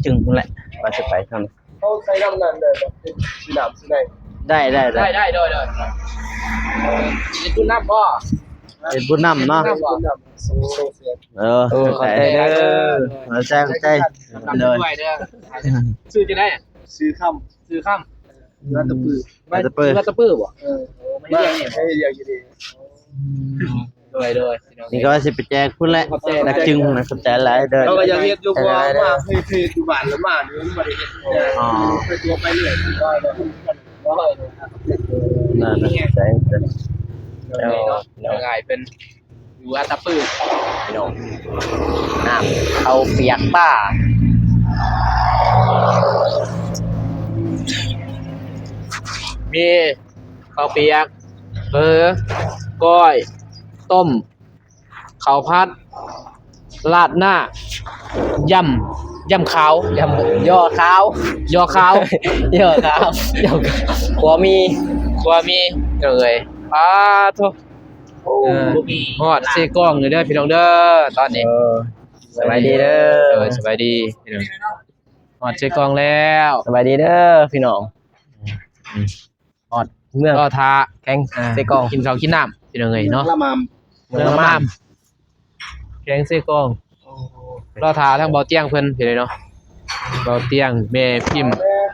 ຈຶ່ງພຸ້ນແຫຼະ ວ່າຊິໄປທາງໃດ. ເຮົາໃສ່ນ້ຳນັ້ນໄດ້ບໍ່? ເປັນສີນ້ຳສີໃດ? ໄດ້ ໄດ້ ໄດ້ ໄດ້ ໂດຍ ໂດຍ. ເຮັດບຸນນຳບໍ່? ເຮັດບຸນນຳເນາະ. ເອີ ເອີ ຂອບໃຈເດີ ຂອບໃຈ ຂອບໃຈ ໂດຍ ຊື່ຈັ່ງໃດ? ຊື່ຄຳ ຊື່ຄຳ ເອີ ລາດຕະປື ລາດຕະປື ລາດຕະປືບໍ່? ເອີ ມາເຮັດວຽກນີ້ ເຮັດວຽກຢູ່ນີ້. ໂດຍ ໂດຍ ນີ້ກໍວ່າຊິໄປແຈກພຸ້ນແຫຼະ ຂອບໃຈ ນັກຈຶ່ງພຸ້ນນະ ຂອບໃຈຫຼາຍເດີ. ເຮົາກໍຢາກເຮັດຢູ່ ເພາະວ່າເຮັດຢູ່ບ້ານລະມານີ້ມັນບໍ່ໄດ້ເຮັດ. ອໍ ໄປຕົວໄປເລື້ອຍ ນັ້ນນະ ໃຈ ເອີ ງ່າຍເພິ່ນ ຢູ່ອັດຕະປື ພີ່ນ້ອງ ນ້ຳເຂົ້າປຽກປາ ມີເຂົ້າປຽກ ເຝີ ກ້ອຍ ຕົ້ມ ເຂົ້າຜັດ ລາດໜ້າ ຢຳ ຢຳຂາວ ຢຳ ຍໍຂາວ ຍໍຂາວ ຍໍຂາວ ຂົ້ວໝີ່ ຂົ້ວໝີ່ ເອີຍ ປາໂທ. ໂອ້ ເອີ ບໍ່ມີ ຮອດເຊກອງເດີພີ່ນ້ອງເດີ ຕອນນີ້. ເອີ ສະບາຍດີເດີ ເອີ ສະບາຍດີພີ່ນ້ອງ ຮອດເຊກອງແລ້ວ ສະບາຍດີເດີພີ່ນ້ອງ. ອືມ ຮອດເມືອງລໍຖ້າ ແຂວງ ອ່າ ເຊກອງ ກິນເຂົ້າກິນນ້ຳພີ່ນ້ອງເອີຍເນາະ ເມືອງລະມາມ ເມືອງລະມາມ ແຂວງເຊກອງ. ລໍຖ້າທາງເບົາຕຽງເພິ່ນພີ່ນ້ອງເນາະ ເບົາຕຽງ ແມ່ພິມ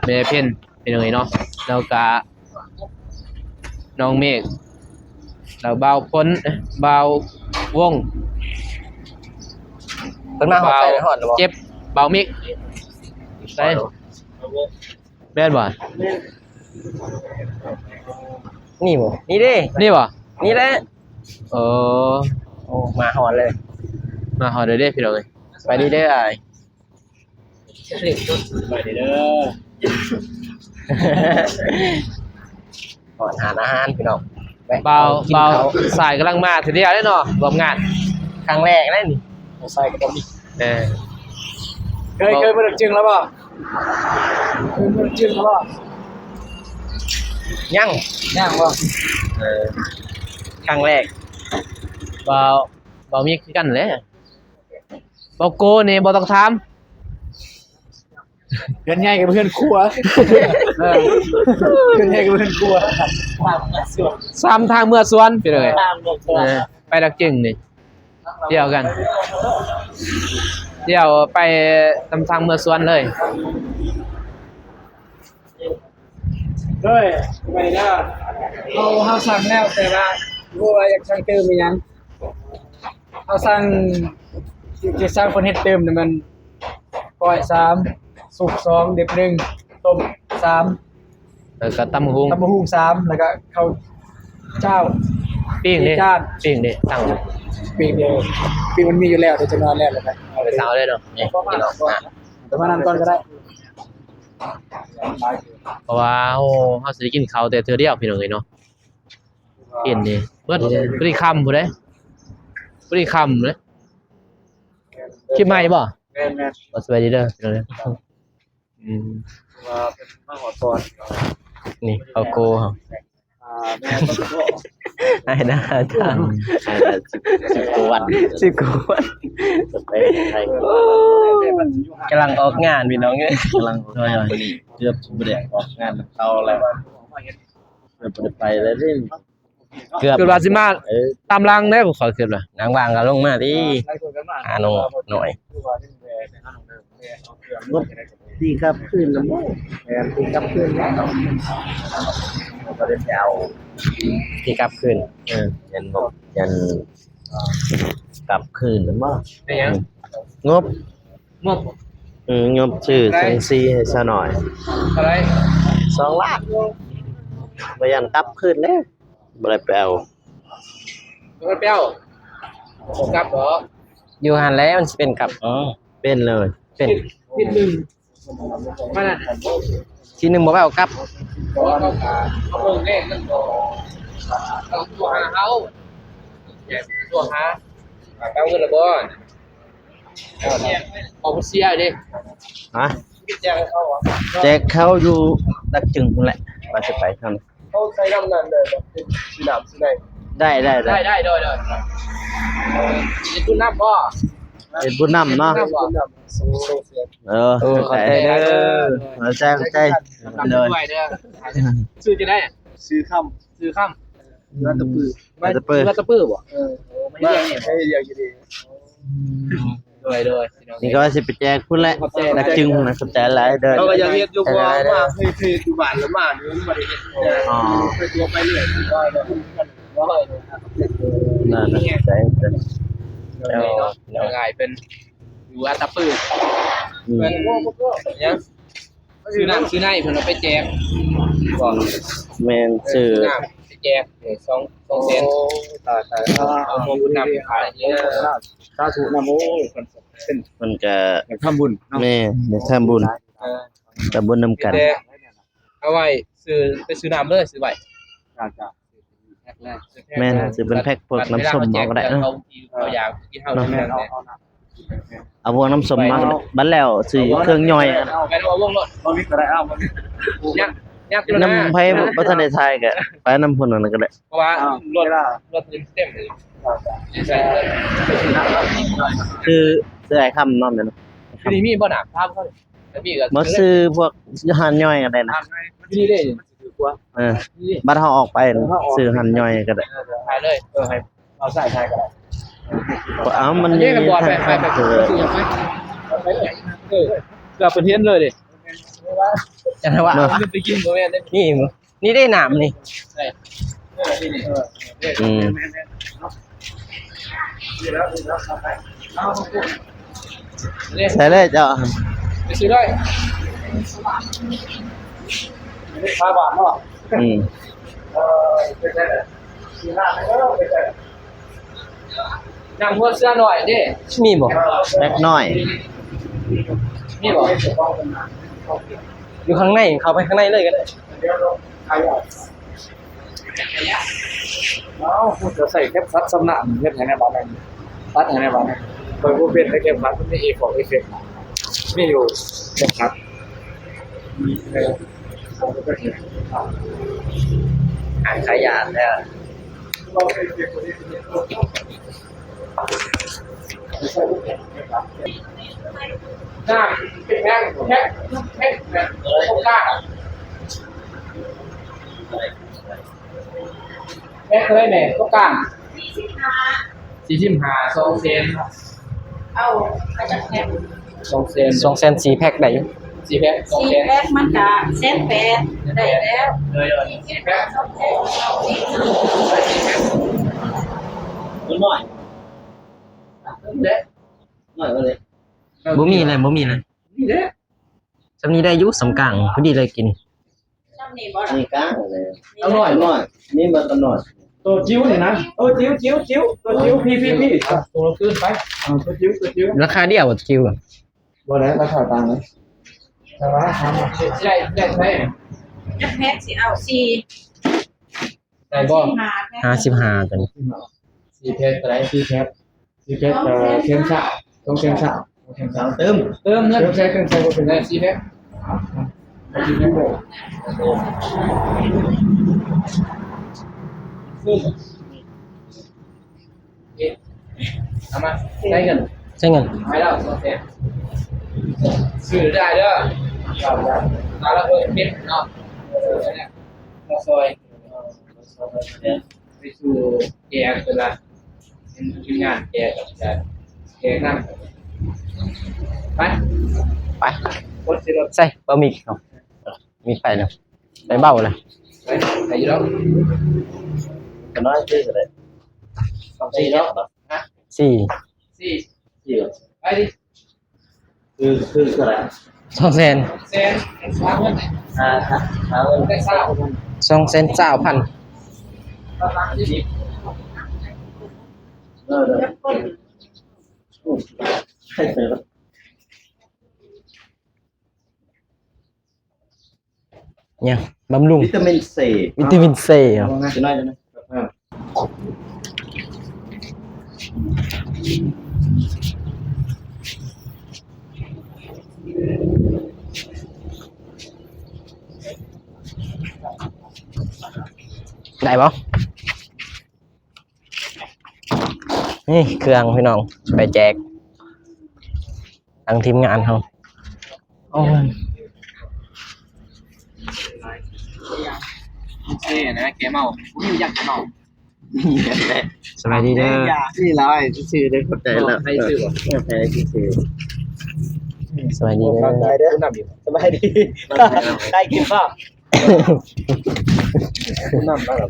ແມ່ເພັນ ພີ່ນ້ອງເອີຍເນາະ ແລ້ວກະນ້ອງເມກ ແລ້ວບ່າວພົນ ເອີ ບ່າວວົງ ເພິ່ນມາຮອດໃສ ຮອດແລ້ວບໍ່? ເຈັບ ບ່າວມິກ ໃສ ແມ່ນບໍ່? ນີ້ບໍ່? ນີ້ເດ້ ນີ້ບໍ່? ນີ້ແຫຼະ. ໂອ້ ໂອ້ ມາຮອດເລີຍ ມາຮອດເລີຍເດ້ພີ່ນ້ອງເອີຍ. ສະບາຍດີເດີອ້າຍ ສະບາຍດີເດີ. ຮອດຮ້ານອາຫານພີ່ນ້ອງ ແວະ ບ່າວ ກິນເຂົ້າ ບ່າວຊາຍກຳລັງມາເທື່ອດຽວເດ້ເນາະ ຮ່ວມງານ ຄັ້ງແລກເດ້ນີ້ ບ່າວຊາຍກຳລັງ ເອີ ເຄີຍ ເຄີຍມາດັກຈຶງແລ້ວບໍ່? ເຄີຍມາດັກຈຶງແລ້ວບໍ່? ຍັງ ຍັງບໍ່? ເອີ ຄັ້ງແລກ ບ່າວ ບ່າວມີຄືກັນແຫຼະ. ບໍ່ໂກນີ້ບໍ່ຕ້ອງຖາມ ເຮືອນໃຫຍ່ກັບເຮືອນຄົວ ເອີ ເຮືອນໃຫຍ່ກັບເຮືອນຄົວ ສາມທາງເມືອສວນ ໄປເລີຍ ເອີ ໄປດັກຈຶງນີ້ ດຽວກັນ ດຽວໄປນຳທາງເມືອສວນເລີຍ. ໂດຍ ໄປເດີ ເຮົາ ເຮົາສັ່ງແລ້ວ ແຕ່ວ່າບໍ່ຮູ້ວ່າຢາກສັ່ງຕື່ມອີ່ຫຍັງ ເຮົາສັ່ງ ທີ່ ທີ່ສັ່ງເພິ່ນເຮັດຕື່ມນີ້ແມ່ນ ກ້ອຍສາມ ຊຸບສອງ ດິບໜຶ່ງ ຕົ້ມສາມ ແລ້ວກໍຕຳບັກຫຸ່ງ ຕຳບັກຫຸ່ງສາມ ແລ້ວກໍເຂົ້າຈ້າວ ປີ້ງເດ້ ສີ່ຈານ ປີ້ງເດ້ ສັ່ງ ປີ້ງເດ້ ປີ້ງມັນມີຢູ່ແລ້ວ ແຕ່ຈະນອນແລ້ວ ແລ້ວກໍເອົາໄປເຊົາເລີຍເນາະ ນີ້ພີ່ນ້ອງ ປະມານນັ້ນກ່ອນກໍໄດ້ ເພາະວ່າເຮົາ ເຮົາຊິໄດ້ກິນເຂົ້າແຕ່ເທື່ອດຽວພີ່ນ້ອງເອີຍເນາະ ກິນນີ້ເບິດ ພໍດີຄ່ຳພຸ້ນເດ້ ພໍດີຄ່ຳເດ້. ຄລິບໃໝ່ບໍ່? ແມ່ນໆ ໂອ້ ສະບາຍດີເດີພີ່ນ້ອງເດີ ອືມ ວ່າເປັນມາຮອດກ່ອນ ນີ້ເຂົາໂກເຮົາ ອ່າ ແມ່ນ ອ້າຍນາທາງ ອືມ ສິບ ສິບກວ່າວັນ ສິບກວ່າວັນ ກຳລັງອອກງານພີ່ນ້ອງເອີຍ ກຳລັງອອກງານ ມື້ນີ້ເກືອບຊິບໍ່ໄດ້ອອກງານນຳເຂົາແລ້ວ ເກືອບບໍ່ໄດ້ໄປແລ້ວເດ້. ເກືອບ ເກືອບວ່າຊິມາ ເອີ ຕາມຫຼັງເດ້ ຂ້ອຍຄິດວ່າ ນາງວ່າງກໍລົງມາຕິ ຫານ້ອງນ້ອຍ ຕີກັບຄືນແລ້ວບໍ່? ແມ່ນ ຕີກັບຄືນແລ້ວ ບໍ່ໄດ້ໄປເອົາ ຕີກັບຄືນ ເອີ ຍັນບໍ່ ຍັນກັບຄືນແລ້ວບໍ່? ເປັນຫຍັງ? ງົບ ງົບ ອືມ ງົບຊື້ສັງກະສີໃຫ້ຊາວນ້ອຍ ເທົ່າໃດ? ສອງລ້ານ ບໍ່ຢ້ານກັບຄືນເດ້ ບໍ່ໄດ້ໄປເອົາ ບໍ່ໄດ້ໄປເອົາ ບໍ່ກັບບໍ? ຢູ່ຫັ້ນແຫຼະ ມັນຊິເປັນກັບ ອໍ ເປັນເລີຍ ເປັນ ທິດໜຶ່ງ ມານັ້ນ ທີໜຶ່ງບໍ່ໄປເອົາກັບ ບໍ່ເອົາກັບ ເອົາເບິ່ງເດ້ ມັນບໍ່ ຕ້ອງໂທຫາເຮົາ ໂທຫາ ເອົາເງິນລະບໍ່? ອອກເສຍເດ້ ຮະ ແຈກເຂົ້າຢູ່ດັກຈຶງພຸ້ນແຫຼະ ວ່າຊິໄປທາງ ເຮົາໃສ່ນ້ຳນັ້ນໄດ້ບໍ່? ເປັນສີນ້ຳສີໃດ? ໄດ້ ໄດ້ ໄດ້ ໄດ້ ໂດຍ ໂດຍ ເຮັດບຸນນຳບໍ່? ເຮັດບຸນນຳເນາະ. ເອີ ໂອ້ ຂອບໃຈເດີ ຂອບໃຈ ຂອບໃຈ ໂດຍ ຊື່ຈັ່ງໃດ? ຊື່ຄຳ ຊື່ຄຳ ເຮືອນຕະປື ເຮືອນຕະປື ເຮືອນຕະປືບໍ? ເອີ ໂອ້ ມາເຮັດວຽກນີ້ ມາເຮັດວຽກຢູ່ນີ້. ໂດຍ ໂດຍ ນີ້ກໍວ່າຊິໄປແຈກພຸ້ນແຫຼະ ນັກຈຶ່ງພຸ້ນນະ. ຂອບໃຈຫຼາຍເດີ ເຮົາກໍຢາກເຮັດຢູ່ ເພາະວ່າມາເຄີຍ ເຄີຍຢູ່ບ້ານແລ້ວມານີ້ມັນບໍ່ໄດ້ເຮັດ. ອໍ ໄປຕົວໄປເລື້ອຍ ນັ້ນນະ ຂອບໃຈ ໂດຍ ເນາະ ອ້າຍເພິ່ນຢູ່ອັດຕະປື ອືມ ເພິ່ນຫຍັງ ຊື້ນ້ຳຊື້ໃນເພິ່ນເອົາໄປແຈກ ແມ່ນ ເອີ ຊື້ ຊື້ນ້ຳໄປແຈກ ເອີ ສອງ ສອງແສນ. ໂອ້ ຕາຍ ຕາຍ ເອົາບຸນນຳຂາຍ ເອີ ສາທຸນຳ. ໂອ້ຍ ເພິ່ນ ເພິ່ນກໍຢາກທຳບຸນເນາະ ແມ່ນ ຢາກທຳບຸນ ເອີ ທຳບຸນນຳກັນ ແຕ່ເອົາໄວ້ຊື້ ໄປຊື້ນ້ຳເລີຍ ຊື້ໄວ້ ຈ້າ ຈ້າ. ແມ່ນ ຊື້ເປັນແພັກ ພວກນ້ຳສົ້ມເອົາກໍໄດ້ເນາະ ເຂົາຢາກກິນເຮົາເນາະ ເອົາພວກນ້ຳສົ້ມມາກໍໄດ້ ບັດແລ້ວຊື້ເຄື່ອງຍ່ອຍ ໄປນຳວົງໂລດ ບໍ່ມີກໍໄດ້ ເອົາບໍ່ມີ ຍັກ ຍັກຢູ່ນະ ນຳໃຜບໍ່ທັນໄດ້ຖ່າຍກໍໄປນຳຜູ້ນັ້ນກໍໄດ້ ເພາະວ່າລົດ ລົດເຕັມເລີຍ ຄື ຄືອ້າຍຄຳເນາະ ແມ່ນບໍ່? ຢູ່ນີ້ມີບໍ່ນະ? ຖາມເຂົາ ບໍ່ ຊື້ພວກຮ້ານຍ່ອຍກໍໄດ້ນະ ຢູ່ນີ້ເດ້ ເອີ ບັດເຮົາອອກໄປ ເອີ ເຮົາອອກ ຊື້ຮ້ານຍ່ອຍກໍໄດ້ ເອີ ຂາຍເລີຍ ເອີ ໃຫ້ເອົາໃສ່ຂາຍກໍໄດ້ ເອົາ ມັນມີທາງຂ້າມ ເອີ ເອີ ເພື່ອເພິ່ນເຫັນເລີຍເດ້ ຈັ່ງໃດວະ ເນາະ ໄປກິນບໍ່ແມ່ນເດ້ ນີ້ ນີ້ເດ້ນ້ຳນີ້ ອືມ ໃສ່ເລີຍເຈົ້າ ໄປຊື້ເລີຍ ຫ້າບາດເນາະ ອືມ ເອີ ໄປໃສ່ເລີຍ ຊື້ນ້ຳເດີ ໄປໃສ່ ນ້ຳຫົວເສືອນ້ອຍເດ້ ມີບໍ່? ເລັກນ້ອຍ ມີບໍ່? ຢູ່ຂ້າງໃນ ເຂົ້າໄປຂ້າງໃນເລີຍກໍໄດ້ ເອົ້າ ຈະໃສ່ເຂັມຂັດຊຳນານ ເຮັດໃຫ້ແນ່ບາດນັ້ນ ຕັດໃຫ້ແນ່ບາດນັ້ນ ຂ້ອຍບໍ່ເປັນເດ້ເຂັມຂັດ ມັນມີເອຟເຟັກ ເອຟເຟັກ ມີຢູ່ເຂັມຂັດ ເອີ ຂາຍຢາກແທ້. ນ້ຳເປັນແພັກ ແພັກ ແພັກ ແພັກ ໂຄກາ ແພັກເທົ່າໃດແມ່? ໂຄກາ ສີ່ສິບຫ້າ ສອງແສນ ເອົາ ຂະຫຍັບແພັກ ສອງແສນ ສອງແສນ ສີ່ແພັກໄດ້ຢູ່ ສີ່ແພັກ ສອງແສນ ສີ່ແພັກມັນກະແສນແປດ ໄດ້ແລ້ວ ເອີ ສີ່ແພັກ ສອງແສນ ມັນນ້ອຍ ນ້ອຍເລີຍ ບໍ່ມີແລ້ວ ບໍ່ມີແລ້ວ ນີ້ແຫຼະ ສ່ຳນີ້ໄດ້ຢູ່ ສ່ຳກາງ ພໍດີເລີຍກິນ ສ່ຳນີ້ບໍ່ ນີ້ກາງເລີຍ ເອົານ້ອຍ ນ້ອຍ ນີ້ມັນກໍນ້ອຍ ໂຕຈິ້ວນີ້ນະ ໂຕຈິ້ວ ຈິ້ວ ຈິ້ວ ໂຕຈິ້ວ ພີ້ ພີ້ ພີ້ ໂຕລະຄືນໄປ ເອີ ໂຕຈິ້ວ ໂຕຈິ້ວ ລາຄາດຽວ ໂຕຈິ້ວ ບໍ່ໄດ້ ລາຄາຕ່າງເລີຍ ແຕ່ວ່າຖາມວ່າ ຊິໄດ້ ໄດ້ເທົ່າໃດ ຈັກແພັກຊິເອົາ ສີ່ ໄດ້ບໍ່ ຫ້າສິບຫ້າ ໂຕນີ້ ສີ່ແພັກເທົ່າໃດ ສີ່ແພັກ ສີ່ແພັກ ເອີ ແສນຊາວ ສອງແສນຊາວ ເຕີມ ເຕີມເງິນ ເຕີມໃສ່ ເຕີມໃສ່ ບໍ່ເປັນໄປ ສີ່ແພັກ ສີ່ແພັກ ເອົາມາ ໃສ່ເງິນ ໃສ່ເງິນ ໃຫ້ລາວ ສອງແສນ ຊື້ໄດ້ເດີ ຕາລະເພິ່ນເປັດເນາະ ເອີ ມາຊ່ອຍ ໄປສູ່ແຈກເພິ່ນລະ ເປັນງານແຈກ ແຈກນ້ຳ ໄປ ໄປ ຄົນຊິລົດ ໃສ່ບໍ່ມີເນາະ ມີໄປນະ ໄປເບົານະ ໄປ ໄປຢູ່ດອກ ກໍນ້ອຍຊື່ກໍໄດ້ ສອງສີ່ເນາະ ສີ່ ສີ່ ໄປດິ ຄື ຄືເທົ່າໃດ ສອງແສນ ແສນ ສອງແສນ ສອງແສນຊາວພັນ ເອີ ເອີ ໃຫ້ເຕີມ ຫຍັງ ບຳລຸງ ວິຕາມິນຊີ ວິຕາມິນຊີເນາະ ເອົາມາ ໄດ້ບໍ່? ນີ້ເຄື່ອງພີ່ນ້ອງ ໄປແຈກ ທັງທີມງານເຮົາ. ໂອ້ຍ ເທ່ນະ ແກເມົາ ບໍ່ມີຫຍັງແກເມົາ. ສະບາຍດີເດີ ນີ້ລະ ໃຫ້ຊື່ໆເດີ ຂອບໃຈລະ ໃຫ້ຊື່ບໍ່ ເອີ ໃຫ້ຊື່ໆ. ສະບາຍດີເດີ ຂອບໃຈເດີ ສະບາຍດີ ໃກ້ກິນຂ້າວ ນ້ຳລະ.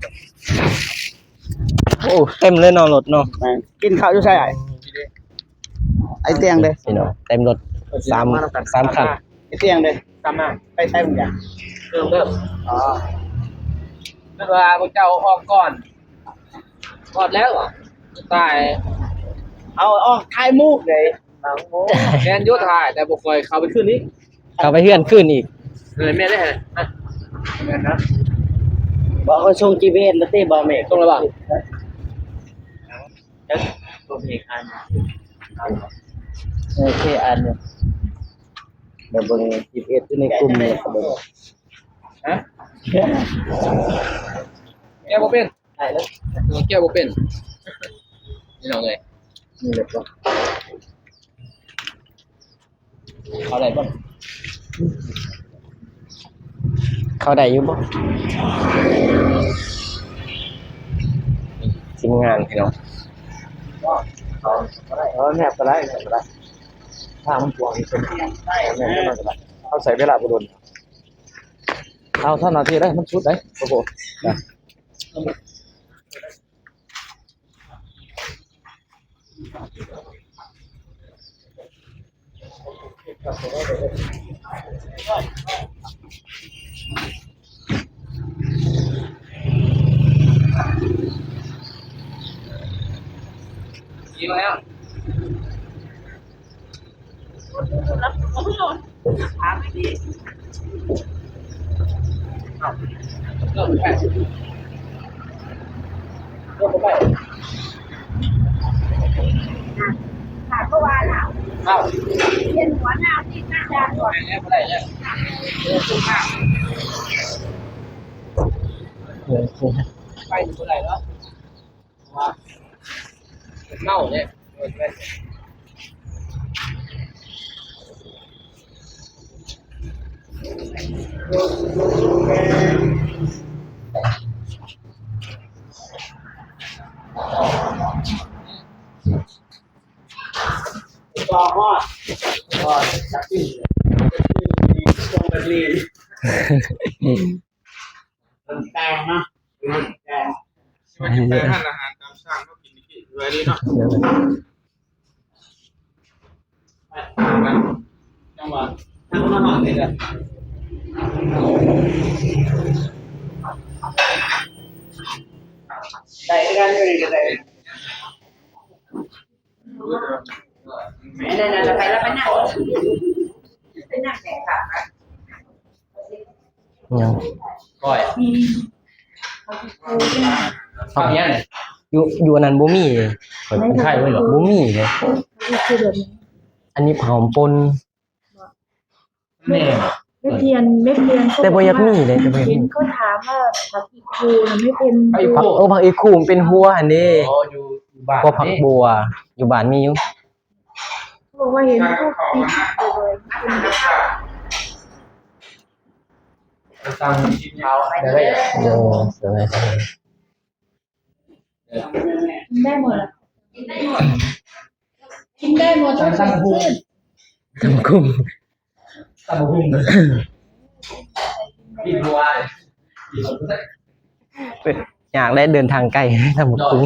ໂອ້ ເຕັມເລີຍເນາະ ລົດເນາະ. ແມ່ນ ກິນເຂົ້າຢູ່ໃສອ້າຍ? ໄອ້ຕຽງເດ້ ພີ່ນ້ອງ ເຕັມລົດ ສາມ ສາມຄັນ. ໄອ້ຕຽງເດ້ ຕາມມາ ໄປໃສບາງຢ່າງ ເດີມເດີມ. ອໍ ຄືວ່າພວກເຈົ້າອອກກ່ອນ ຮອດແລ້ວ ຕາຍ ເຮົາອອກຖ່າຍໝູ່ເດ້. ແມ່ນຢູ່ ຖ່າຍ ແຕ່ບໍ່ຄ່ອຍເຂົ້າໄປຄືນອີກ ເຂົ້າໄປເຮືອນຄືນອີກ. ເອີ ແມ່ນເດ້ ແມ່ນນະ. ບໍ່ ຂ້ອຍສົ່ງຈີພີເອັສມາຕິ ບໍ່ແມ່ນ ສົ່ງແລ້ວບໍ່? ຈັກ ຕົວເອງອ່ານ ໂອເຄ ອ່ານຢູ່. ດຽວເບິ່ງຈີພີເອັສຢູ່ໃນກຸ່ມນີ້ ເບິ່ງ ຮະ ແກ້ບໍ່ເປັນ ໄດ້ເລີຍ ແກ້ບໍ່ເປັນ ພີ່ນ້ອງເອີຍ. ນີ້ແຫຼະ ເຂົ້າໄດ້ບໍ່? ເຂົ້າໄດ້ຢູ່ບໍ່? ທີມງານພີ່ນ້ອງ ເອີ ແນບກໍໄດ້ ແນບກໍໄດ້ ຖ້າມັນກວ້າງເປັນ ແນບກໍໄດ້ ເຮົາໃຊ້ເວລາບໍ່ດົນ ເອົາເທົ່ານາທີໄດ້ ມັນສຸດໄດ້ ໂອ້ໂຫ. ໄປບໍ່ໄດ້ເນາະ. ເມົາເດ້ ມັນແຕງເນາະ ມັນແຕງ ຊິວ່າຈະໄປຮ້ານອາຫານຕາມສັ່ງເຮົາກິນນີ້ ສະບາຍດີເນາະ. ຈັ່ງຫວະ ທາງມາຮອດນີ້ກະໄດ້ຄືກັນ ຢູ່ນີ້ກະໄດ້. ນັ້ນໆ ໄປລະ ໄປນັ່ງ ໄປນັ່ງແຂກຂ້າງນະ. ຫຍັງ ກ້ອຍ ອືມ ເອົາຫຍັງ ຢູ່ ຢູ່ອັນນັ້ນບໍ່ມີເດ້ ຂ້ອຍໄທເບິ່ງ ບໍ່ມີເດ້. ອັນນີ້ຫອມປົ່ນ ແມ່ນ ແມ່ພຽນ ແມ່ພຽນ ແຕ່ບໍ່ຢາກມີເດ້ ແຕ່ບໍ່ຢາກມີ. ເຫັນເຂົາຖາມວ່າຜັກອີ່ຄູນະ ແມ່ເປັນ ຜັກ ເອີ ຜັກອີ່ຄູນເປັນຫົວຫັ້ນເດ້ ອໍ ຢູ່ ຢູ່ບ້ານ ພວກຜັກບົວ ຢູ່ບ້ານມີຢູ່. ເຂົາບອກວ່າເຫັນພວກ ສັ່ງກິນເຂົ້າໄດ້ ເອີ ໄດ້. ກິນໄດ້ໝົດ ກິນໄດ້ໝົດ ຕຳບັກຫຸ່ງ ຕຳບັກຫຸ່ງ ຕຳບັກຫຸ່ງ ກິນບໍ່ໄດ້ ຢາກໄດ້ເດີນທາງໄກ ຕຳບັກຫຸ່ງ.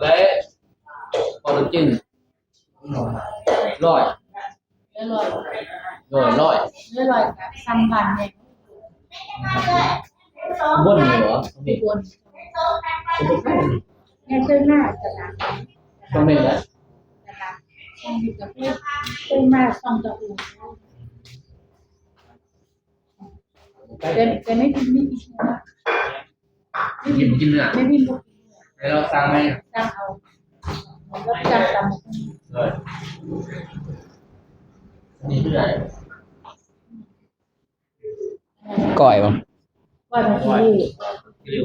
ແລະ ພໍໄດ້ກິນ ຮ້ອຍ ຮ້ອຍ ຮ້ອຍ ຮ້ອຍ ຮ້ອຍ ສາມພັນແມ່ນ ອຸບົນນີ້ຫວາ? ອຸບົນ ແມ່ນເທິງໜ້າຕະຫຼາດ ຕ້ອງແມ່ນແຫຼະ ຕະຫຼາດ ຊ່ອງນີ້ກະຄືເທິງໜ້າຊ່ອງຕະອູ ແຕ່ ແຕ່ໃນທີ່ນີ້ ກິນ ບໍ່ກິນເນື້ອ ໃຫ້ລາວສັ່ງໃໝ່ ສັ່ງເອົາ ລາວສັ່ງຕຳບັກຫຸ່ງ ໂດຍ ນີ້ຄື ກ້ອຍບໍ່? ກ້ອຍ ກ້ອຍ ກິ້ວ ກິ້ວ.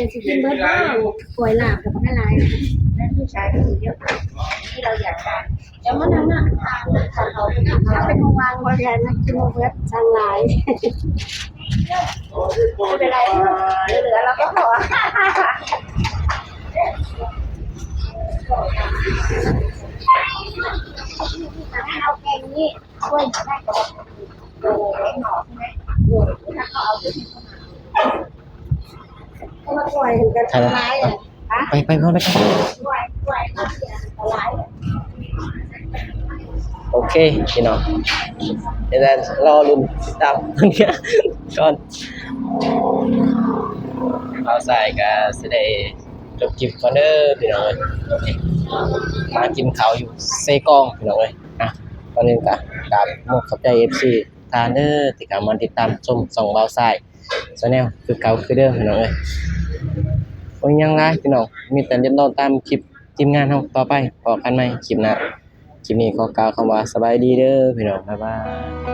ຊິກິນເບິດບໍ່? ກ້ວຍລາບກັບບັກຫຼາຍ ນັ້ນຄືຊາຍທີ່ເດີ ທີ່ເຮົາຢາກໄດ້ ແລ້ວມານັ່ງນະ ເຮົາເປັນຫ່ວງວ່າບໍ່ໄດ້ມາກິນບໍ່ເບິດ ສັ່ງຫຼາຍ ບໍ່ເປັນໄລ ເຫຼືອໆ ເຮົາກໍພໍ ເອົາແກງນີ້ ໄປ ໄປ ໄປ ໄປ ໄປ ໂອເຄ ພີ່ນ້ອງ ດຽວລໍລຸ້ນຕິດຕາມກ່ອນ ບ່າວຊາຍກໍຊິໄດ້ ຈົບຄລິບກ່ອນເດີພີ່ນ້ອງເອີຍ ມາກິນເຂົ້າຢູ່ເຊກອງພີ່ນ້ອງເອີຍ ອ່ະ ກ່ອນອື່ນກໍກາບຂອບໃຈ ເອັຟຊີ ທຸກທ່ານເດີ ທີ່ເຂົ້າມາຕິດຕາມຊົມຊ່ອງບ່າວຊາຍ Channel ຄືເກົ່າຄືເດີມພີ່ນ້ອງເອີຍ ບໍ່ມີຫຍັງຫຼາຍພີ່ນ້ອງ ມີແຕ່ຕິດຕາມຄລິບທີມງານເຮົາຕໍ່ໄປ ພໍ້ກັນໃໝ່ຄລິບໜ້າ ຄລິບນີ້ຂໍກ່າວຄຳວ່າສະບາຍດີເດີພີ່ນ້ອງ ບາຍບາຍ.